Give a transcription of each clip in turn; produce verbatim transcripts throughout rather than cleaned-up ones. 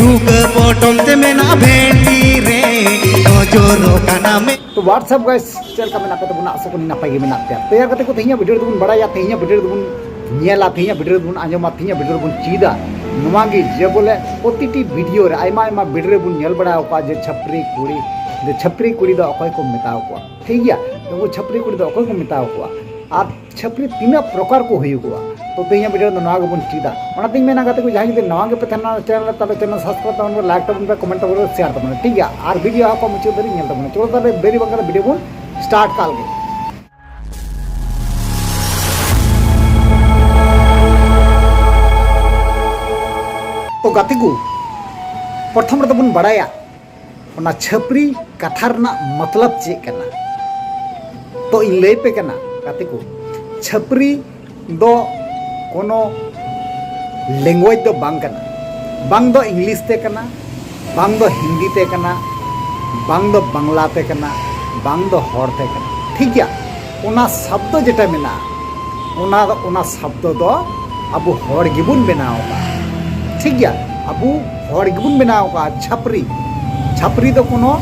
ᱵᱷᱩᱜᱟᱹ ᱯᱚᱴᱚᱢ ᱛᱮ ᱢᱮᱱᱟᱜ ᱵᱷᱮᱱᱰᱤ ᱨᱮ ᱱᱚᱡᱚᱨᱚᱜ ᱠᱟᱱᱟ ᱢᱮ᱾ ᱛᱚ WhatsApp guys, ᱪᱮᱫ ᱞᱮᱠᱟ ᱢᱮᱱᱟᱜ ᱯᱮ ᱛᱟᱵᱚᱱᱟ? ᱟᱥᱟ ᱠᱚᱨᱮ ᱱᱟᱯᱟᱭ ᱜᱮ ᱢᱮᱱᱟᱜ ᱯᱮᱭᱟ᱾ ᱛᱚ ᱭᱟᱨ ᱜᱟᱛᱮ ᱠᱚ, ᱛᱮᱦᱮᱧᱟᱜ video ᱨᱮᱫᱚᱵᱚᱱ ᱵᱟᱲᱟᱭᱟ, ᱛᱮᱦᱮᱧᱟᱜ video ᱨᱮᱫᱚᱵᱚᱱ ᱧᱮᱞᱟ, ᱛᱮᱦᱮᱧᱟᱜ video ᱨᱮᱫᱚᱵᱚᱱ ᱟᱸᱡᱚᱢᱟ, ᱛᱮᱦᱮᱧᱟᱜ video ᱨᱮᱵᱚᱱ ᱪᱮᱫᱟ᱾ ᱱᱚᱣᱟ ᱜᱮ ᱡᱮ ᱵᱚᱞᱮ ᱯᱨᱚᱛᱤᱴᱤ video ᱨᱮ ᱟᱭᱢᱟ ᱟᱭᱢᱟ video ᱨᱮᱵᱚᱱ ᱧᱮᱞ ᱵᱟᱲᱟ ᱟᱠᱟᱫᱼᱟ ᱡᱮ ᱪᱷᱟᱹᱯᱨᱤ ᱠᱩᱲᱤ, ᱡᱮ ᱪᱷᱟᱹᱯᱨᱤ ᱠᱩᱲᱤ ᱫᱚ ᱚᱠᱚᱭ ᱠᱚ ᱢᱮᱛᱟᱣ ᱠᱚᱣᱟ, ᱴᱷᱤᱠ ᱜᱮᱭᱟ? ᱩᱱᱠᱩ ᱪᱷᱟᱹᱯᱨᱤ ᱠᱩᱲᱤ ᱫᱚ ᱚᱠᱚᱭ ᱠᱚ ᱢᱮᱛᱟᱣ ᱠᱚᱣᱟ? ᱟᱨ ᱪᱷᱟᱹᱯᱨᱤ ᱛᱤᱱᱟᱹᱜ ᱯᱨᱚᱠᱟᱨ ᱠᱚ ᱦᱩᱭᱩᱜᱚᱜᱼᱟ? ᱛᱚ ᱛᱮᱦᱮᱧᱟᱜ video ᱨᱮᱫᱚ ᱱᱚᱣᱟ ᱜᱮᱵᱚᱱ ᱪᱮᱫᱟ᱾ ᱚᱱᱟᱛᱮᱧ ᱢᱮᱱᱟ ᱜᱟᱛᱮ ᱠᱚ, ᱡᱟᱦᱟᱸᱭ ᱡᱩᱫᱤ ᱱᱟᱣᱟ ᱜᱮᱯᱮ ᱛᱟᱦᱮᱱᱟ channel ᱨᱮ, ᱛᱟᱦᱚᱞᱮ channel subscribe ᱛᱟᱵᱚᱱ ᱯᱮ, like ᱛᱟᱵᱚᱱ ᱯᱮ, comment ᱛᱟᱵᱚᱱ ᱯᱮ, share ᱛᱟᱵᱚᱱ ᱯᱮ, ᱴᱷᱤᱠ ᱜᱮᱭᱟ? ᱟᱨ video ᱦᱚᱸ ᱠᱚ ᱢᱩᱪᱟᱹᱫ ᱫᱷᱟᱹᱨᱤᱡ ᱧᱮᱞ ᱛᱟᱵᱚᱱ ᱯᱮ᱾ ᱪᱚᱞᱚ ᱛᱟᱦᱚᱞᱮ ᱫᱮᱨᱤ ᱵᱟᱝ ᱠᱟᱛᱮ video ᱵᱚᱱ start ᱠᱟᱜ ᱞᱮᱜᱮ᱾ ᱛᱚ ᱜᱟᱛᱮ ᱠᱚ, ᱯᱨᱚᱛᱷᱚᱢ ᱨᱮᱫᱚ ᱵᱚᱱ ᱵᱟᱲᱟᱭᱟ ᱚᱱᱟ ᱪᱷᱟᱹᱯᱨᱤ ᱠᱟᱛᱷᱟ ᱨᱮᱱᱟᱜ ᱢᱚᱛᱞᱚᱵ ᱪᱮᱫ ᱠᱟᱱᱟ᱾ ᱛᱚ ᱤᱧ ᱞᱟᱹᱭ ᱯᱮ ᱠᱟᱱᱟ ᱜᱟᱛᱮ ᱠᱚ, ᱪᱷᱟᱹᱯᱨᱤ ᱫᱚ ᱠᱳᱱᱳ language ᱫᱚ ᱵᱟᱝ ᱠᱟᱱᱟ, ᱵᱟᱝ ᱫᱚ English ᱛᱮ ᱠᱟᱱᱟ, ᱵᱟᱝ ᱫᱚ ᱦᱤᱱᱫᱤ ᱛᱮ ᱠᱟᱱᱟ, ᱵᱟᱝ ᱫᱚ ᱵᱟᱝᱞᱟ ᱛᱮ ᱠᱟᱱᱟ, ᱵᱟᱝ ᱫᱚ ᱦᱚᱲ ᱛᱮ ᱠᱟᱱᱟ, ᱴᱷᱤᱠ ᱜᱮᱭᱟ? ᱚᱱᱟ ᱥᱚᱵᱫᱚ ᱡᱮᱴᱟ ᱢᱮᱱᱟᱜᱼᱟ, ᱚᱱᱟ ᱚᱱᱟ ᱥᱚᱵᱫᱚ ᱫᱚ ᱟᱵᱚ ᱦᱚᱲ ᱜᱮᱵᱚᱱ ᱵᱮᱱᱟᱣ ᱟᱠᱟᱫᱼᱟ, ᱴᱷᱤᱠ ᱜᱮᱭᱟ? ᱟᱵᱚ ᱦᱚᱲ ᱜᱮᱵᱚᱱ ᱵᱮᱱᱟᱣ ᱟᱠᱟᱫᱼᱟ ᱪᱷᱟᱹᱯᱨᱤ᱾ ᱪᱷᱟᱹᱯᱨᱤ ᱫᱚ ᱠᱳᱱᱳ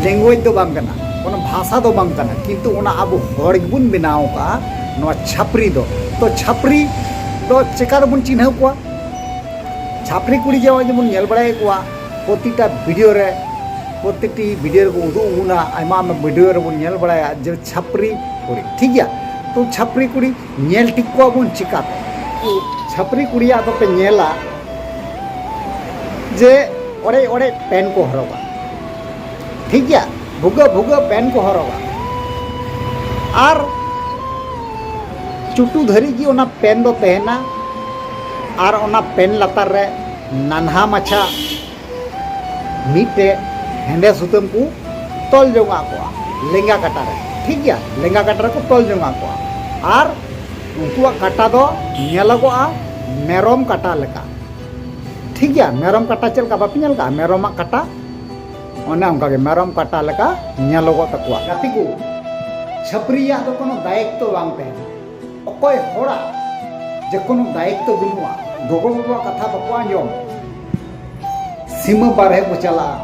language ᱫᱚ ᱵᱟᱝ ᱠᱟᱱᱟ, ᱠᱳᱱᱳ ᱵᱷᱟᱥᱟ ᱫᱚ ᱵᱟᱝ ᱠᱟᱱᱟ, ᱠᱤᱱᱛᱩ ᱚᱱᱟ ᱟᱵᱚ ᱦᱚᱲ ᱜᱮᱵᱚᱱ ᱵᱮᱱᱟᱣ ᱟᱠᱟᱫᱼᱟ ᱱᱚᱣᱟ ᱪᱷᱟᱹᱯᱨᱤ ᱫᱚ᱾ ᱛᱚ ᱪᱷᱟᱹᱯᱨᱤ ᱫᱚ ᱪᱮᱠᱟ ᱨᱮᱵᱚᱱ ᱪᱤᱱᱦᱟᱹᱣ ᱠᱚᱣᱟ? ᱪᱷᱟᱹᱯᱨᱤ ᱠᱩᱲᱤ ᱡᱮ ᱱᱚᱜᱼᱚᱭ ᱡᱮᱵᱚᱱ ᱧᱮᱞ ᱵᱟᱲᱟᱭᱮᱫ ᱠᱚᱣᱟ ᱯᱨᱚᱛᱤᱴᱟ video ᱨᱮ, ᱯᱨᱚᱛᱤᱴᱤ video ᱨᱮᱠᱚ ᱩᱫᱩᱜ ᱟᱵᱚᱱᱟ, ᱟᱭᱢᱟ ᱟᱭᱢᱟ video ᱨᱮᱵᱚᱱ ᱧᱮᱞ ᱵᱟᱲᱟᱭᱟ ᱡᱮ ᱪᱷᱟᱹᱯᱨᱤ ᱠᱩᱲᱤ, ᱴᱷᱤᱠ ᱜᱮᱭᱟ? ᱛᱚ ᱪᱷᱟᱹᱯᱨᱤ ᱠᱩᱲᱤ ᱧᱮᱞ ᱴᱷᱤᱠ ᱠᱚᱣᱟ ᱵᱚᱱ ᱪᱤᱠᱟᱛᱮ? ᱪᱷᱟᱹᱯᱨᱤ ᱠᱩᱲᱤᱭᱟᱜ ᱫᱚᱯᱮ ᱧᱮᱞᱟ ᱡᱮ ᱚᱲᱮᱡ ᱚᱲᱮᱡ ᱯᱮᱱ ᱠᱚ ᱦᱚᱨᱚᱜᱟ, ᱴᱷᱤᱠ ᱜᱮᱭᱟ? ᱵᱷᱩᱜᱟᱹᱜ ᱵᱷᱩᱜᱟᱹᱜ ᱯᱮᱱ ᱠᱚ ᱦᱚᱨᱚᱜᱟ, ᱟᱨ ᱪᱩᱴᱩ ᱫᱷᱟᱹᱨᱤᱡ ᱜᱮ ᱚᱱᱟ ᱯᱮᱱ ᱫᱚ ᱛᱟᱦᱮᱱᱟ, ᱟᱨ ᱚᱱᱟ ᱯᱮᱱ ᱞᱟᱛᱟᱨ ᱨᱮ ᱱᱟᱱᱦᱟ ᱢᱟᱪᱷᱟ ᱢᱤᱫᱴᱮᱡ ᱦᱮᱸᱫᱮ ᱥᱩᱛᱟᱹᱢ ᱠᱚ ᱛᱚᱞ ᱡᱚᱝᱟᱜ ᱠᱚᱣᱟ ᱞᱮᱸᱜᱟ ᱠᱟᱴᱟ ᱨᱮ, ᱴᱷᱤᱠ ᱜᱮᱭᱟ? ᱞᱮᱸᱜᱟ ᱠᱟᱴᱟ ᱨᱮᱠᱚ ᱛᱚᱞ ᱡᱚᱝᱟᱜ ᱠᱚᱣᱟ᱾ ᱟᱨ ᱩᱱᱠᱩᱣᱟᱜ ᱠᱟᱴᱟ ᱫᱚ ᱧᱮᱞᱚᱜᱚᱜᱼᱟ ᱢᱮᱨᱚᱢ ᱠᱟᱴᱟ ᱞᱮᱠᱟ, ᱴᱷᱤᱠ ᱜᱮᱭᱟ? ᱢᱮᱨᱚᱢ ᱠᱟᱴᱟ ᱪᱮᱫ ᱞᱮᱠᱟ ᱵᱟᱯᱮ ᱧᱮᱞ ᱠᱟᱜᱼᱟ? ᱢᱮᱨᱚᱢᱟᱜ ᱠᱟᱴᱟ ᱚᱱᱮ ᱚᱱᱠᱟ ᱜᱮ ᱢᱮᱨᱚᱢ ᱠᱟᱴᱟ ᱞᱮᱠᱟ ᱧᱮᱞᱚᱜᱚᱜ ᱛᱟᱠᱚᱣᱟ᱾ ᱜᱟᱛᱮ ᱠᱚ, ᱪᱷᱟᱹᱯᱨᱤᱭᱟᱜ ᱫᱚ ᱠᱳᱱᱳ ᱫᱟᱭᱤᱛᱛᱚ ᱵᱟᱝ ᱛᱟᱦᱮᱱᱟ᱾ ᱚᱠᱚᱭ ᱦᱚᱲᱟᱜ ᱡᱮ ᱠᱳᱱᱳ ᱫᱟᱭᱤᱛᱛᱚ ᱵᱟᱹᱱᱩᱜᱼᱟ, ᱜᱚᱜᱚ ᱵᱟᱵᱟ ᱠᱟᱛᱷᱟ ᱵᱟᱠᱚ ᱟᱸᱡᱚᱢ, ᱥᱤᱢᱟᱹ ᱵᱟᱨᱦᱮ ᱠᱚ ᱪᱟᱞᱟᱜᱼᱟ,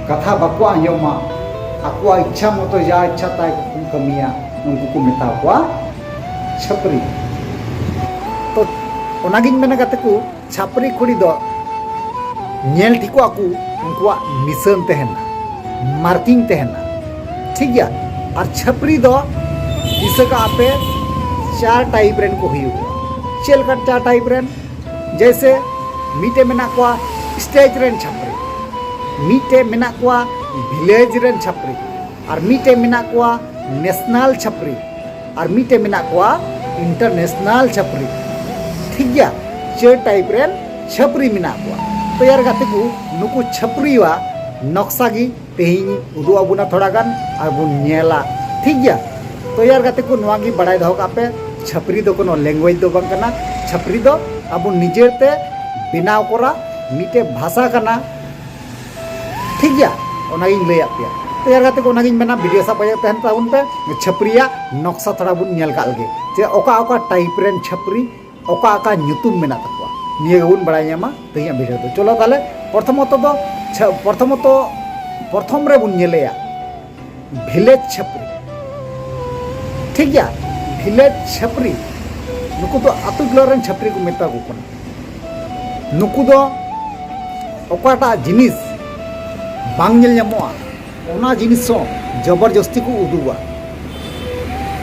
ᱠᱟᱛᱷᱟ ᱵᱟᱠᱚ ᱟᱸᱡᱚᱢᱟ, ᱟᱠᱚᱣᱟᱜ ᱤᱪᱪᱷᱟ ᱢᱚᱛᱚ ᱡᱟ ᱤᱪᱪᱷᱟ ᱛᱟᱭ ᱠᱚ ᱠᱟᱹᱢᱤᱭᱟ, ᱩᱱᱠᱩ ᱠᱚ ᱢᱮᱛᱟ ᱠᱚᱣᱟ ᱪᱷᱟᱹᱯᱨᱤ᱾ ᱛᱚ ᱚᱱᱟᱜᱤᱧ ᱢᱮᱱᱟ ᱜᱟᱛᱮ ᱠᱚ, ᱪᱷᱟᱹᱯᱨᱤ ᱠᱩᱲᱤ ᱫᱚ ᱧᱮᱞ ᱴᱷᱤᱠᱚᱜ ᱟᱠᱚ, ᱩᱱᱠᱩᱣᱟᱜ ᱱᱤᱥᱟᱹᱱ ᱛᱟᱦᱮᱱᱟ, ᱢᱟᱨᱠᱤᱝ ᱛᱟᱦᱮᱱᱟ, ᱴᱷᱤᱠ ᱜᱮᱭᱟ᱾ ᱟᱨ ᱪᱷᱟᱹᱯᱨᱤ ᱫᱚ ᱫᱤᱥᱟᱹ ᱠᱟᱜᱼᱟ ᱯᱮ, ᱪᱟᱨ ᱴᱟᱭᱤᱯ ᱨᱮᱱ ᱠᱚ ᱦᱩᱭᱩᱜᱼᱟ᱾ ᱪᱮᱫ ᱞᱮᱠᱟᱱ ᱪᱟᱨ ᱴᱟᱭᱤᱯ ᱨᱮᱱ? ᱡᱮᱭᱥᱮ ᱢᱤᱫᱴᱮᱡ ᱢᱮᱱᱟᱜ ᱠᱚᱣᱟ ᱥᱴᱮᱡᱽ ᱨᱮᱱ ᱪᱷᱟᱹᱯᱨᱤ, ᱢᱤᱫᱴᱮᱡ ᱢᱮᱱᱟᱜ ᱠᱚᱣᱟ ᱵᱷᱤᱞᱮᱡᱽ ᱨᱮᱱ ᱪᱷᱟᱹᱯᱨᱤ, ᱟᱨ ᱢᱤᱫᱴᱮᱡ ᱢᱮᱱᱟᱜ ᱠᱚᱣᱟ ᱱᱮᱥᱱᱟᱞ ᱪᱷᱟᱹᱯᱨᱤ, ᱟᱨ ᱢᱤᱫᱴᱮᱡ ᱢᱮᱱᱟᱜ ᱠᱚᱣᱟ ᱤᱱᱴᱟᱨᱱᱮᱥᱱᱟᱞ ᱪᱷᱟᱹᱯᱨᱤ᱾ ᱴᱷᱤᱠ ᱜᱮᱭᱟ, ᱪᱟᱹᱨ ᱴᱟᱭᱤᱯ ᱨᱮᱱ ᱪᱷᱟᱹᱯᱨᱤ ᱢᱮᱱᱟᱜ ᱠᱚᱣᱟ᱾ ᱛᱚ ᱭᱟᱨ ᱜᱟᱛᱮ ᱠᱚ, ᱱᱩᱠᱩ ᱪᱷᱟᱹᱯᱨᱤᱣᱟᱜ ᱱᱚᱠᱥᱟ ᱜᱮ ᱛᱮᱦᱮᱧ ᱩᱫᱩᱜ ᱟᱵᱚᱱᱟ ᱛᱷᱚᱲᱟ ᱜᱟᱱ, ᱟᱨ ᱵᱚᱱ ᱧᱮᱞᱟ᱾ ᱴᱷᱤᱠ ᱜᱮᱭᱟ, ᱛᱚ ᱭᱟᱨ ᱜᱟᱛᱮ ᱠᱚ, ᱱᱚᱣᱟ ᱜᱮ ᱵᱟᱲᱟᱭ ᱫᱚᱦᱚ ᱠᱟᱜ ᱯᱮ, ᱪᱷᱟᱹᱯᱨᱤ ᱫᱚ ᱠᱳᱱᱳ ᱞᱮᱝᱜᱩᱭᱮᱡᱽ ᱫᱚ ᱵᱟᱝ ᱠᱟᱱᱟ᱾ ᱪᱷᱟᱹᱯᱨᱤ ᱫᱚ ᱟᱵᱚ ᱱᱤᱡᱮᱨ ᱛᱮ ᱵᱮᱱᱟᱣ ᱠᱚᱨᱟ ᱢᱤᱫᱴᱮᱡ ᱵᱷᱟᱥᱟ ᱠᱟᱱᱟ᱾ ᱴᱷᱤᱠ ᱜᱮᱭᱟ, ᱚᱱᱟᱜᱤᱧ ᱞᱟᱹᱭᱟᱫ ᱯᱮᱭᱟ᱾ ᱛᱚ ᱭᱟᱨ ᱜᱟᱛᱮ ᱠᱚ, ᱚᱱᱟᱜᱤᱧ ᱢᱮᱱᱟ, ᱵᱷᱤᱰᱤᱭᱳ ᱥᱟᱵ ᱠᱟᱛᱮ ᱛᱟᱦᱮᱱ ᱛᱟᱵᱚᱱ ᱯᱮ᱾ ᱪᱷᱟᱹᱯᱨᱤᱭᱟᱜ ᱱᱚᱠᱥᱟ ᱛᱷᱚᱲᱟ ᱵᱚᱱ ᱧᱮᱞ ᱠᱟᱜ ᱞᱮᱜᱮ, ᱡᱮ ᱚᱠᱟ ᱚᱠᱟ ᱴᱟᱭᱤᱯ ᱨᱮᱱ ᱪᱷᱟᱹᱯᱨᱤ, ᱚᱠᱟ ᱚᱠᱟ ᱧᱩᱛᱩᱢ ᱢᱮᱱᱟᱜ ᱛᱟᱠᱚᱣᱟ, ᱱᱤᱭᱟᱹ ᱜᱮᱵᱚᱱ ᱵᱟᱲᱟᱭ ᱧᱟᱢᱟ ᱛᱮᱦᱮᱧᱟᱜ ᱵᱷᱤᱰᱤᱭᱳ ᱫᱚ᱾ ᱪᱚᱞᱚ ᱛᱟᱦᱞᱮ, ᱯᱨᱚᱛᱷᱚᱢᱚᱛᱚ ᱫᱚ ᱪᱷᱟ-, ᱯᱨᱚᱛᱷᱚᱢᱚᱛᱚ ᱯᱨᱚᱛᱷᱚᱢ ᱨᱮᱵᱚᱱ ᱧᱮᱞᱮᱭᱟ ᱵᱷᱤᱞᱮᱡᱽ ᱪᱷᱟᱹᱯᱨᱤ᱾ ᱴᱷᱤᱠ ᱜᱮᱭᱟ, ᱵᱷᱤᱞᱮᱡᱽ ᱪᱷᱟᱹᱯᱨᱤ, ᱱᱩᱠᱩ ᱫᱚ ᱟᱛᱳ ᱴᱚᱞᱟ ᱨᱮᱱ ᱪᱷᱟᱹᱯᱨᱤ ᱠᱚ ᱢᱮᱛᱟ ᱠᱚ ᱠᱟᱱᱟ᱾ ᱱᱩᱠᱩ ᱫᱚ ᱚᱠᱟᱴᱟᱜ ᱡᱤᱱᱤᱥ ᱵᱟᱝ ᱧᱮᱞ ᱧᱟᱢᱚᱜᱼᱟ, ᱚᱱᱟ ᱡᱤᱱᱤᱥ ᱦᱚᱸ ᱡᱚᱵᱚᱨᱡᱚᱥᱛᱤ ᱠᱚ ᱩᱫᱩᱜᱟ᱾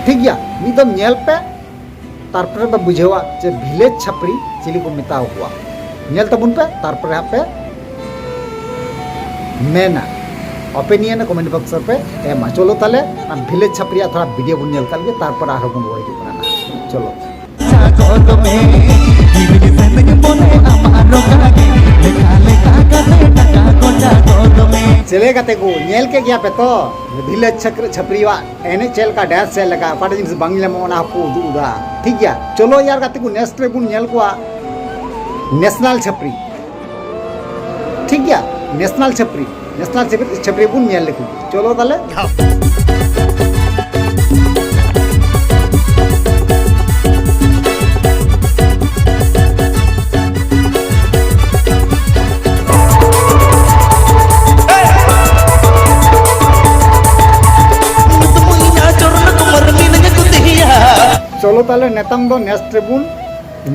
ᱴᱷᱤᱠ ᱜᱮᱭᱟ, ᱢᱤᱫ ᱫᱚᱢ ᱧᱮᱞ ᱯᱮ, ᱛᱟᱨᱯᱚᱨᱮ ᱯᱮ ᱵᱩᱡᱷᱟᱹᱣᱟ ᱡᱮ ᱵᱷᱤᱞᱮᱡᱽ ᱪᱷᱟᱹᱯᱨᱤ ᱪᱤᱞᱤ ᱠᱚ ᱢᱮᱛᱟᱣ ᱠᱚᱣᱟ᱾ ᱧᱮᱞ ᱛᱟᱵᱚᱱ ᱯᱮ, ᱛᱟᱨᱯᱚᱨᱮ ᱦᱟᱸᱜ ᱯᱮ ᱢᱮᱱᱟ, ᱚᱯᱤᱱᱤᱭᱚᱱ ᱠᱚᱢᱮᱱᱴ ᱵᱚᱠᱥ ᱨᱮᱯᱮ ᱮᱢᱟ᱾ ᱪᱚᱞᱚ ᱛᱟᱦᱞᱮ, ᱚᱱᱟ ᱵᱷᱤᱞᱮᱡᱽ ᱪᱷᱟᱹᱯᱨᱤᱭᱟᱜ ᱛᱷᱚᱲᱟ ᱵᱷᱤᱰᱤᱭᱳ ᱵᱚᱱ ᱧᱮᱞ ᱠᱟᱜ ᱞᱮᱜᱮ, ᱛᱟᱨᱯᱚᱨᱮ ᱟᱨᱦᱚᱸ ᱵᱚᱱ ᱨᱩᱣᱟᱹᱲ ᱦᱤᱡᱩᱜ ᱠᱟᱱᱟ ᱱᱟᱦᱟᱜ᱾ ᱪᱚᱞᱚ᱾ ᱪᱮᱞᱮ ᱜᱟᱛᱮ ᱠᱚ, ᱧᱮᱞ ᱠᱮᱫ ᱜᱮᱭᱟ ᱯᱮ ᱛᱚ, ᱵᱷᱤᱞᱮᱡᱽ ᱪᱷᱟᱹᱠᱨᱤ-, ᱪᱷᱟᱹᱯᱨᱤᱭᱟᱜ ᱮᱱᱮᱡ ᱪᱮᱫ ᱞᱮᱠᱟ, ᱰᱮᱱᱥ ᱪᱮᱫ ᱞᱮᱠᱟ, ᱚᱠᱟᱴᱟᱜ ᱡᱤᱱᱤᱥ ᱵᱟᱝ ᱧᱟᱢᱚᱜᱼᱟ, ᱚᱱᱟ ᱦᱚᱸᱠᱚ ᱩᱫᱩᱜ ᱮᱫᱟ᱾ ᱴᱷᱤᱠ ᱜᱮᱭᱟ, ᱪᱚᱞᱚ ᱭᱟᱨ ᱜᱟᱛᱮ ᱠᱚ, ᱱᱮᱠᱥᱴ ᱨᱮᱵᱚᱱ ᱧᱮᱞ ᱠᱚᱣᱟ ᱱᱮᱥᱱᱟᱞ ᱪᱷᱟᱹᱯᱨᱤ᱾ ᱴᱷᱤᱠ ᱜᱮᱭᱟ, ᱱᱮᱥᱱᱟᱞ ᱪᱷᱟᱹᱯᱨᱤ, ᱱᱮᱥᱱᱟᱞ ᱪᱷᱟᱹᱯᱨᱤ, ᱪᱷᱟᱹᱯᱨᱤ ᱵᱚᱱ ᱧᱮᱞ ᱞᱮᱠᱚ᱾ ᱪᱚᱞᱚ ᱛᱟᱦᱞᱮ᱾ ᱛᱟᱦᱞᱮ ᱱᱤᱛᱚᱝ ᱫᱚ ᱱᱮᱥ ᱨᱮᱵᱚᱱ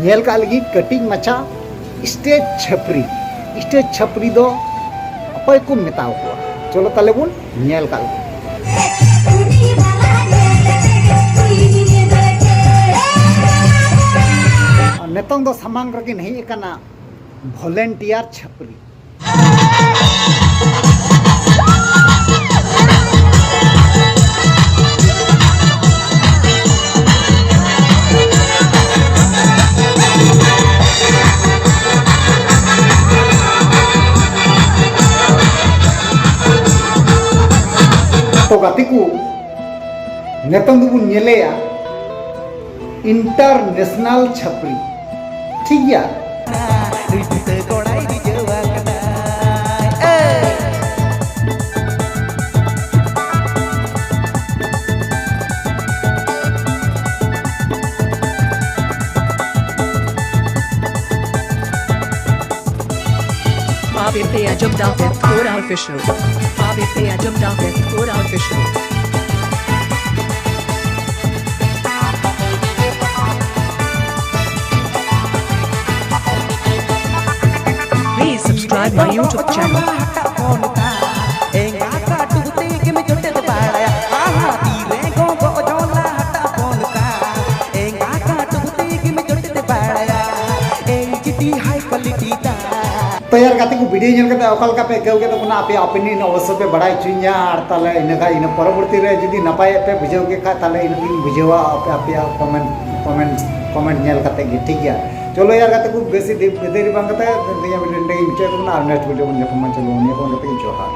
ᱧᱮᱞ ᱠᱟᱜ ᱞᱟᱹᱜᱤᱫ ᱠᱟᱹᱴᱤᱡ ᱢᱟᱪᱷᱟ ᱥᱴᱮᱡᱽ ᱪᱷᱟᱹᱯᱨᱤ᱾ ᱥᱴᱮᱡᱽ ᱪᱷᱟᱹᱯᱨᱤ ᱫᱚ ᱚᱠᱚᱭ ᱠᱚ ᱢᱮᱛᱟᱣ ᱠᱚᱣᱟ? ᱪᱚᱞᱚ ᱛᱟᱦᱞᱮ ᱵᱚᱱ ᱧᱮᱞ ᱠᱟᱜ ᱞᱮᱜᱮ᱾ ᱱᱤᱛᱚᱝ ᱫᱚ ᱥᱟᱢᱟᱝ ᱨᱮᱠᱤᱱ ᱦᱮᱡ ᱟᱠᱟᱱᱟ ᱵᱷᱚᱞᱮᱱᱴᱤᱭᱟᱨ ᱪᱷᱟᱹᱯᱨᱤ᱾ ᱛᱚ ᱜᱟᱛᱮ ᱠᱚ, ᱱᱤᱛᱚᱝ ᱫᱚᱵᱚᱱ ᱧᱮᱞᱮᱭᱟ ᱤᱱᱴᱟᱨᱱᱮᱥᱱᱟᱞ ᱪᱷᱟᱹᱯᱨᱤ᱾ ᱴᱷᱤᱠ ᱜᱮᱭᱟ᱾ Papi Pia Jump Down Fifth Four Official. Papi Pia Jump Down Fifth Four Official. Please subscribe my YouTube channel. ᱛᱚ ᱭᱟᱨ ᱜᱟᱛᱮ ᱠᱚ, ᱵᱷᱤᱰᱤᱭᱳ ᱧᱮᱞ ᱠᱟᱛᱮ ᱚᱠᱟ ᱞᱮᱠᱟ ᱯᱮ ᱟᱹᱭᱠᱟᱹᱣ ᱠᱮᱫ ᱛᱟᱵᱚᱱᱟ? ᱟᱯᱮᱭᱟᱜ ᱚᱯᱤᱱᱤᱭᱚᱱ ᱚᱵᱚᱥᱥᱳᱭ ᱯᱮ ᱵᱟᱲᱟᱭ ᱦᱚᱪᱚᱧᱟ᱾ ᱟᱨ ᱛᱟᱦᱞᱮ ᱤᱱᱟᱹ ᱠᱷᱟᱱ ᱤᱱᱟᱹ ᱯᱚᱨᱚᱵᱚᱨᱛᱤ ᱨᱮ ᱡᱩᱫᱤ ᱱᱟᱯᱟᱭ ᱯᱮ ᱵᱩᱡᱷᱟᱹᱣ ᱠᱮᱫ ᱠᱷᱟᱱ, ᱛᱟᱦᱞᱮ ᱤᱱᱟᱹ ᱜᱤᱧ ᱵᱩᱡᱷᱟᱹᱣᱟ ᱟᱯᱮ, ᱟᱯᱮᱭᱟᱜ ᱠᱚᱢᱮᱱᱴ, ᱠᱚᱢᱮᱱᱴ, ᱠᱚᱢᱮᱱᱴ ᱧᱮᱞ ᱠᱟᱛᱮ ᱜᱮ᱾ ᱴᱷᱤᱠ ᱜᱮᱭᱟ, ᱪᱚᱞᱚ ᱭᱟᱨ ᱜᱟᱛᱮ ᱠᱚ, ᱵᱮᱥᱤ ᱫᱮ-, ᱵᱮᱫᱮᱨᱤ ᱵᱟᱝ ᱠᱟᱛᱮ ᱱᱤᱭᱟᱹ ᱵᱷᱤᱰᱤᱭᱳ ᱱᱚᱸᱰᱮ ᱜᱤᱧ ᱢᱩᱪᱟᱹᱫ ᱛᱟᱵᱚᱱᱟ᱾ ᱟᱨ ᱱᱮᱠᱥᱴ ᱵᱷᱤᱰᱤᱭᱳ ᱵᱚᱱ ᱧᱟᱯᱟᱢᱟ᱾ ᱪᱚᱞᱚ, ᱱᱤᱭᱟᱹ ᱠᱚ ᱠᱟᱛᱮ ᱜᱮ ᱡᱚᱦᱟᱨ᱾